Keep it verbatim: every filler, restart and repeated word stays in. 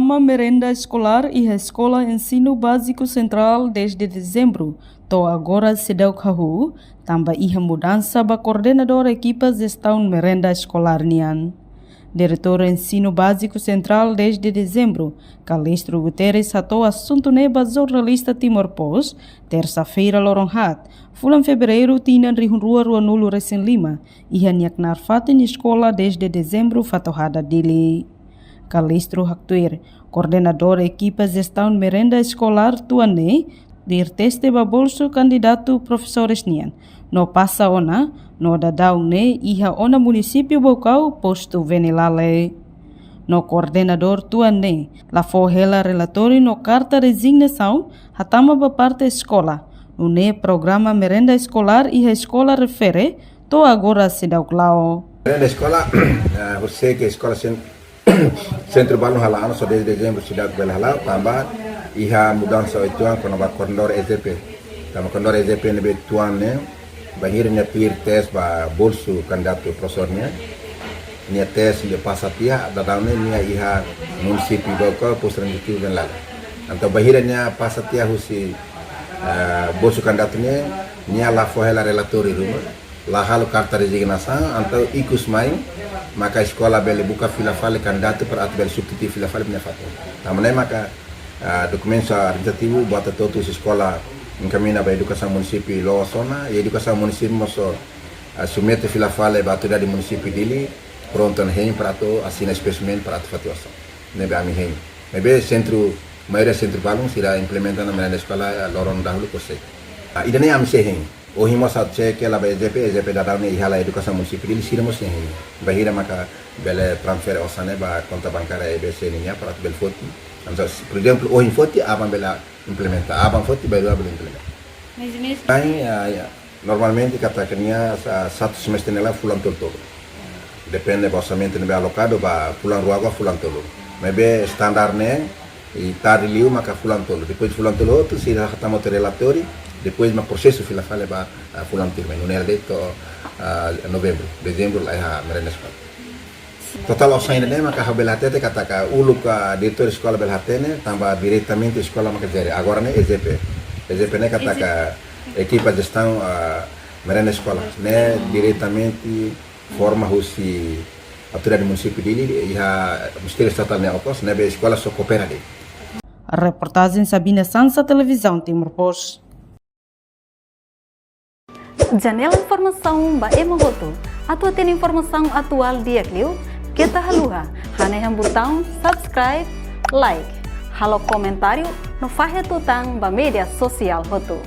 Programa merenda eskolár iha Eskola Ensinu Báziku Sentrál dez de Dezembru to'o agora seidauk hahú, tanba iha mudansa ba koordenadór ekipa jestaun merenda eskolár nian. Diretór Ensinu Báziku Sentrál dez de Dezembru, Calixto Guterres, hato'o asuntu ne'e ba jornalista Timor Post, tersa-feira loron haat, fulan Fevereiru tinan rihun rua ruanulu resin lima, iha nia knaar fatin Eskola dez de Dezembru Fatuhada, Dili. Calixto haktuir, koordenadór ekipa jestaun merenda eskolár tuan ne'e tuir teste ba bolsu kandidatu profesores nian, no pasa ona, no daudaun ne'e iha ona munisípiu Baucau, postu Venilale. No koordenadór tuan ne'e la fó hela relatóriu no karta rezignasaun hatama ba parte eskola, nune'e programa merenda eskolár iha eskola refere to'o agora seidauk la'o. Merenda eskola, eh, husi ke eskola sen-, sentru balun halo ona só dez de Dezembru seidauk bele hala'o, tanba iha mudansa oituan kona-ba koordenadór E J P. Tanba koordenadór E J P ne'ebé tuan ne'e, bainhira nia tuir teste ba bolsu kandidatu profesór nian, nia teste nia pasa tiha, daudaun ne'e nia iha munisípiu Baucau, postu administrativu Venilale. Entaun bainhira nia pasa tiha husi, eh, bolsu kandidatu nian, nia la fó hela relatóriu ruma, la halo karta rezignasaun, entaun ikus mai maka eskola bele buka fila fali kandidatu para atu bele substitui fila fali ba nia fatin. Tanba ne'e maka, ah, dokumentu administrativu buat hotu-hotu husi eskola enkamiña ba edukasaun munisípiu loos ona, i edukasaun munisípiu mós, ah, submete fila fali ba autoridade munisípiu Dili, prontu ona hein para atu asina espesimen para atu fatin osan. Ne'ebé ami hein. Ne'ebé sentru, maioria sentru balun sira implementa ona merenda eskola loron dahuluk kosek. Ah, ida-ne'e ami sei hein. Ohin mós atu sei hela ba E J P, E J P daudaun ne'e iha hela edukasaun munisípiu Dili, sira mós hein. Bainhira maka bele transfere osan ne'e ba konta bankária E B C nian para atu bele foti. Entaun, se, por ezemplu, ohin foti, aban bele implementa. Aban foti, bainrua bele implementa. Mas, mas Ai, ah, ya. Normalmente katak nia sa-, satu semestre ne'e la'o fulan tolu-tolu. Depende ba orsamentu ne'ebé alokadu ba fulan rua ka fulan tolu. Maibé standar ne'e, i tarde liu maka fulan tolu. Depois fulan tolu hotu, sira hatama hotu relatóriu, depois mak prosesu fila fali ba, ah, fulan tuirmai. Nune'e de'it to'o, ah, Novembru, Dezembru laiha merenda eskola. Totál osan ida-ne'e maka ha'u bele hatete katak uluk diretór eskola bele hatene, tanba diretamente eskola maka jere. Agora ne'e E J P. E J P ne'e katak ekipa jestaun, ah, merenda eskola. Ne'e diretamente forma husi autoridade munisípiu Dili, iha Ministériu Estatál nia okos, ne'ebé eskola só koopera de'it. Reportajen Sabina Sansa, Televizaun Timor Post. Janela informasaun ba ema hotu. Atu hatene informasaun atuál di'ak liu, keta haluha hanehan butaun subscribe, like, halo komentáriu no fahe tutan ba média sosiál hotu.